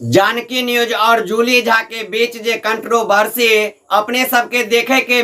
Janaki news और जूली झा के बीच जे कंट्रोवर्सी अपने सबके देखे के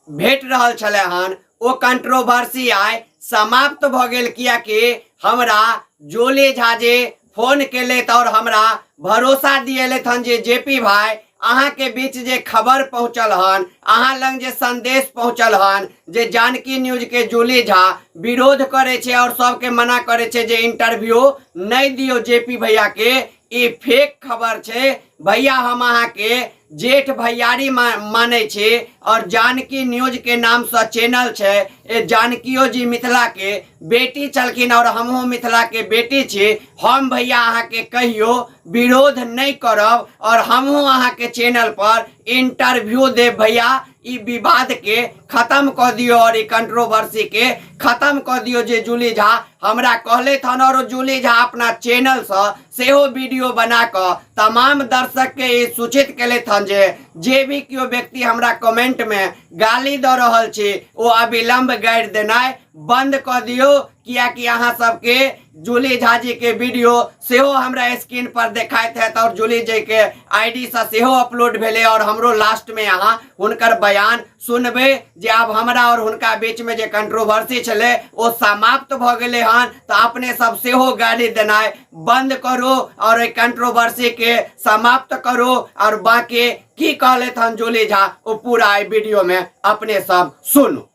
भेट रहल छलै हन, ओ कंट्रोवर्सी आइ समाप्त भऽ गेल, कियाकि हमरा जूली झा जे फोन केलथि और हमरा भरोसा दिएलथि हन जे जेपी भाई अहाँ के बीच जे खबर पहुंचल हन, अहाँ लग जे संदेश पहुंचल हन जे जानकी न्यूज के जूली झा विरोध करे छे और सबके मना करे छे जे इंटरव्यू नहीं दियो जेपी भैया के, ई फेक खबर छे भैया। हम अहाँ के जेठ भैयारी मानै छी और जानकी न्यूज के नाम से चैनल छे, ए जानकियो जी मिथिला के बेटी छलखिन और हमहूँ मिथिला के बेटी छी। हम भैया अहाँ के कहियो विरोध नहीं करब और हमहूँ अहाँ के चैनल पर इंटरव्यू देब। भैया, ई विवाद के खत्म कऽ दियौ और ई कंट्रोवर्सी के खत्म कऽ दियौ जे जूली झा हमरा कहलथि हन। और जूली झा अपना चैनल से सेहो वीडियो बना कऽ तमाम दर्शक के ई सूचित केलथि हन जे जे भी केओ व्यक्ति हमरा कमेंट में गाली दऽ रहल छी ओ अविलंब गारि देनाइ बंद कऽ दियौ, कियाकि अहाँ सबके जूली झा जी के वीडियो सेहो हमरा स्क्रीन पर देखाइत हैत और जूली जी के आईडी से सेहो अपलोड भेलै और हमरो लास्ट में अहाँ हुनकर बयान सुनबै जे आब हमरा और हुनका बीच में जे कंट्रोवर्सी छलै ओ समाप्त भऽ गेलै हन। तऽ अपने सब सेहो गाली देनाइ बंद करू और एहि कंट्रोवर्सी के समाप्त करू। और बाकी की कहलथि हन जूली झा ओ पूरा एहि वीडियो में अपने सब सुनू।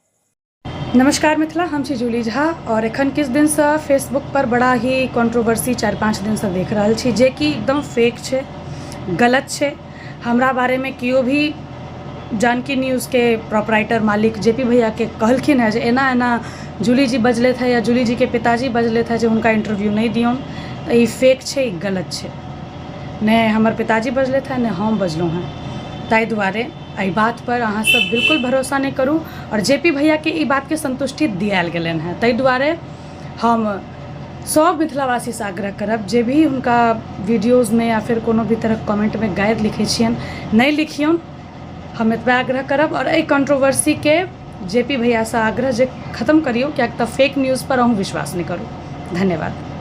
नमस्कार मिथिला, हम छी जूली झा और एखन किछु दिनसँ फेसबुक पर बड़ा ही कॉन्ट्रोवर्सी 4-5 दिनसँ देख रहल छी जे कि एकदम फेक छै, गलत छै। हमरा बारेमे केओ भी जानकी न्यूजके प्रोपराइटर मालिक जे पी भैयाके कहलखिन हेँ जे एना एना जूली जी बजलथि हेँ या जूली जीके पिताजी बजलथि हेँ जे हुनका इंटरव्यू नहि दियौन, तऽ ई फेक छै, ई गलत छै। नहि हमर पिताजी बजलथि हेँ, नहि हम बजलहुँ हेँ। ताहि दुआरे एहि बातपर अहाँसभ बिल्कुल भरोसा नहि करू आओर जे पी भैयाके ई बातके सन्तुष्टि दियायल गेलनि हेँ। ताहि दुआरे हम सभ मिथिलावासीसँ आग्रह करब जे भी हुनका वीडियोजमे या फेर कोनो भी तरहक कमेन्टमे गारि लिखै छियनि, नहि लिखियौन, हम एतबे आग्रह करब। आओर एहि कॉन्ट्रोवर्सीके जे पी भैयासँ आग्रह जे खतम करियौ, किएक तऽ फेक न्यूजपर अहूँ विश्वास नहि करू। धन्यवाद।